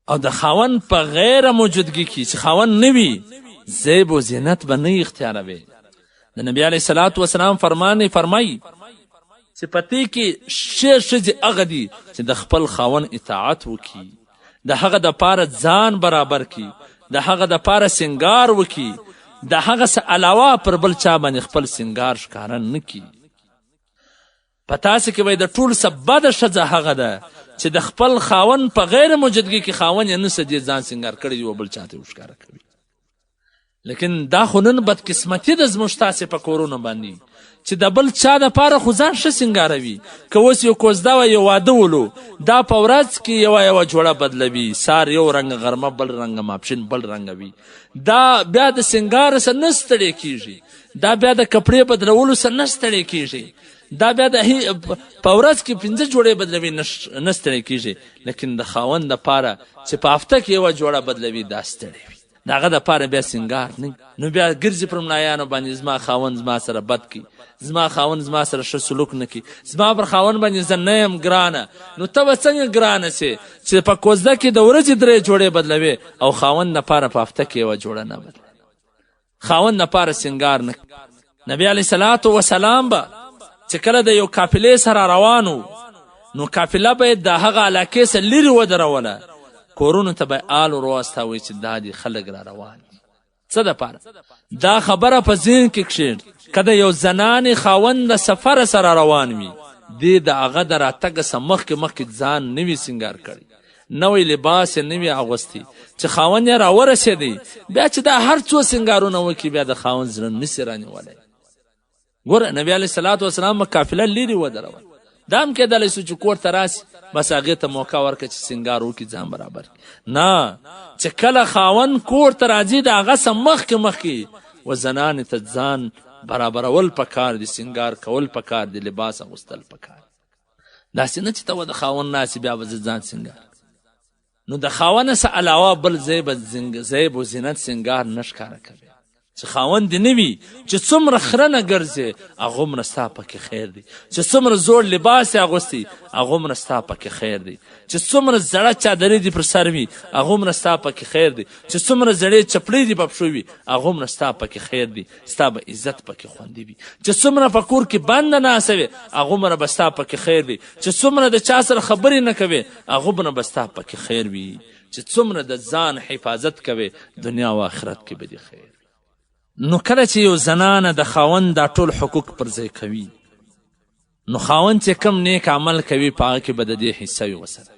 او د خاوند په غیر موجودګي کې چې خاوند نه وي، زیب و زینت به نه اختیاروي. د نبی علیه الصلاة والسلام فرمان فرمایي چې په دې کې ښې ښځې هغه دي چې د خپل خاوند اطاعت وکړي، د هغه دپاره ځان برابر کړي، د هغه دپاره سنګار وکړي، د هغه څه علاوه پر بل چا باندې خپل سنګار ښکاره نه کړي. په تاسې کې به د ټولو څخه بده ښځه هغه ده چې د خپل خاوند په غیر موجودګي کې خاوند یې نسته دې ځان سنګار کړی یو بل چاته وښکاره کوي. لیکن دا خو نن بدقسمتي ده زموږ تاسې په کورونو باندې چې د بل چا دپاره خو ځان ښه سینګاروي. که اوس یو کوزده وه، یو واده ولو، دا په ورځ کې یوه یوه جوړه بدلوي، سار یو رنګ، غرمه بل رنګ، ماپښین بل رنګ وي. دا بیا د سینګار سره نه ستړی کیږي، دا بیا د کپړې بدلولو سره نه ستړی کیږي، دا بیا د په ورځ کې 5 جوړې بدلوي، نه ستړی کیږي. لیکن د خاوند دپاره چې په هفته کې یوه جوړه بدلوي، دا ستړی وي، د هغه دپاره بیا سینګار نه. نو بیا ګرځي پر ملایانو باندې، زما خاوند زما سره بد کوي، زما خاوند زما سره ښه سلوک نه کوي، زما پر خاوند باندې زه نه یم ګرانه. نو ته به څنګه ګرانه سې چې په کوزده کې د ورځې 3 جوړې بدلوې او خاوند دپاره په هفته کې یوه جوړه نه بدلوې، خاوند دپاره سینګار نه. نبی علیه الصلاة وسلام به چې کله د یو قافلې سره روان و، نو قافله به یې د هغه علاقې سره لرې ودروله، کورونو ته به آل ور واستاوی چې دا دي خلک را روان دي. څه دپاره؟ دا خبره په ذهن کې کښېږد که د یو زنانې خاوند د سفر سره روان وي، دې د هغه د راتګ څخه مخکې مخکې ځان نه وي سینګار کړی، نوی لباس یې نه وي اغوستی، چې خاوند یې راورسېدی بیا چې دا هر څو سینګارونه وکړي، بیا د خاوند زړه نسي رانیولی. ګوره نبی علیه الصلاة والسلام قافله لیرې ودروله، دا هم کېدلی سو چې کور ته راسي، بس هغې ته موقع ورکړه چې سینګار وکړي، ځان برابر کړي. نه، چې کله خاوند کور ته راځي د هغه څخه مخکې مخکې و زنانې ته ځان برابرول پکار دي، سینګار کول پکار دي، لباس اغوستل پکار دي. داسې نه چې ته به د خاوند ناست بیا به زه ځان سینګار. نو د خاوند څخه علاوه بل ځای به زیب و زینت سینګار نه ښکاره کوي. چې خاوند دې نه وي، چې څومره خرنه ګرځې هغومره ستا پکې خیر دی، چې څومره زوړ لباس یې اغوستی هغومره ستا پکې خیر دی، چې څومره زړه چادري دې پر سر وي هغومره ستا پکې خیر دی، چې څومره زړې چپلۍ دې په پښو وي هغومره ستا پکې خیر دی، ستا به عزت پکې خوندي وي. چې څومره په کور کې بنده ناسته وې هغومره به ستا پکې خیر وي، چې څومره د چا سره خبرې نه کوې هغومره به ستا پکې خیر وي، چې څومره د ځان حفاظت کوې دنیا او آخرت کې به دې خیر وي. نو کله چې یو زنانه د خاوند دا ټول حقوق پر ځای کوي، نو خاوند چې کوم نیک عمل کوي په هغه کې به د دې حصه وي ورسره.